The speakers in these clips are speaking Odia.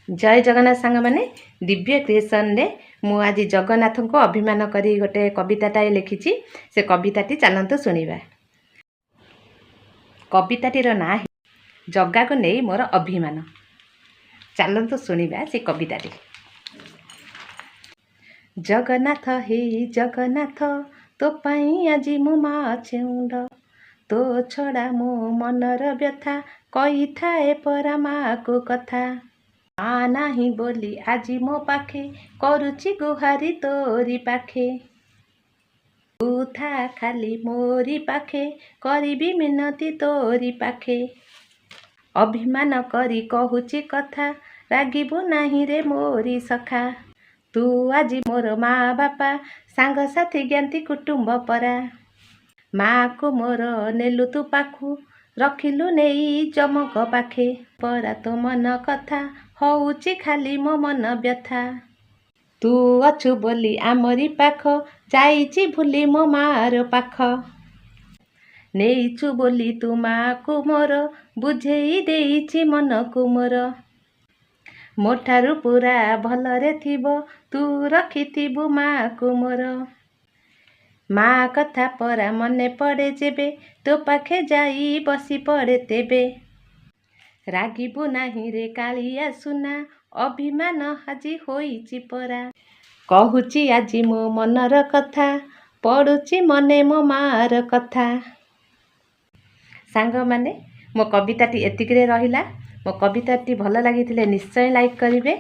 ଜୟ ଜଗନ୍ନାଥ ସାଙ୍ଗମାନେ। ଦିବ୍ୟ କ୍ରିଏସନରେ ମୁଁ ଆଜି ଜଗନ୍ନାଥଙ୍କୁ ଅଭିମାନ କରି ଗୋଟେ କବିତାଟାଏ ଲେଖିଛି। ସେ କବିତାଟି ଚାଲନ୍ତୁ ଶୁଣିବା। କବିତାଟିର ନାଁ ଜଗାକୁ ନେଇ ମୋର ଅଭିମାନ। ଚାଲନ୍ତୁ ଶୁଣିବା ସେ କବିତାଟି। ଜଗନ୍ନାଥ ହେ ଜଗନ୍ନାଥ, ତୋ ପାଇଁ ଆଜି ମୁଁ ମା ଛେଉଣ୍ଡ। ତୋ ଛଡ଼ା ମୋ ମନର ବ୍ୟଥା କହିଥାଏ ପରା ମାକୁ କଥା। ମା ନାହିଁ ବୋଲି ଆଜି ମୋ ପାଖେ, କରୁଛି ଗୁହାରି ତୋରି ପାଖେ। ତୁ ଥା ଖାଲି ମୋରି ପାଖେ, କରିବି ମିନତି ତୋରି ପାଖେ। ଅଭିମାନ କରି କହୁଛି କଥା, ରାଗିବୁ ନାହିଁ ରେ ମୋରି ସଖା। ତୁ ଆଜି ମୋର ମା ବାପା, ସାଙ୍ଗସାଥି ଜ୍ଞାତି କୁଟୁମ୍ବ ପରା। ମାକୁ ମୋର ନେଲୁ ତୁ ପାଖୁ, ରଖିଲୁ ନେଇ ଯମଙ୍କ ପାଖେ ପରା। ତୋ ମନ କଥା ହଉଛି ଖାଲି ମୋ ମନ ବ୍ୟଥା। ତୁ ଅଛୁ ବୋଲି ଆମରି ପାଖ, ଯାଇଛି ଭୁଲି ମୋ ମାର ପାଖ। ନେଇଛୁ ବୋଲି ତୁ ମାକୁ ମୋର, ବୁଝେଇ ଦେଇଛି ମନକୁ ମୋର। ମୋ ଠାରୁ ପୁରା ଭଲରେ ଥିବ, ତୁ ରଖିଥିବୁ ମାକୁ ମୋର। ମା କଥା ପରା ମନେ ପଡ଼େ ଯେବେ, ତୋ ପାଖେ ଯାଇ ବସି ପଡ଼େ ତେବେ। ରାଗିବୁ ନାହିଁ ରେ କାଳିଆ ସୁନା, ଅଭିମାନ ଆଜି ହୋଇଛି ପରା। କହୁଛି ଆଜି ମୋ ମନର କଥା, ପଡ଼ୁଛି ମନେ ମୋ ମାର କଥା। ସାଙ୍ଗମାନେ, ମୋ କବିତାଟି ଏତିକିରେ ରହିଲା। ମୋ କବିତାଟି ଭଲ ଲାଗିଥିଲେ ନିଶ୍ଚୟ ଲାଇକ୍ କରିବେ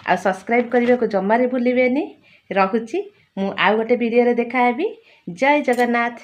ଆଉ ସବସ୍କ୍ରାଇବ୍ କରିବାକୁ ଜମାରେ ଭୁଲିବେନି। ରହୁଛି ମୁଁ, ଆଉ ଗୋଟେ ଭିଡ଼ିଓରେ ଦେଖାହେବି। ଜୟ ଜଗନ୍ନାଥ।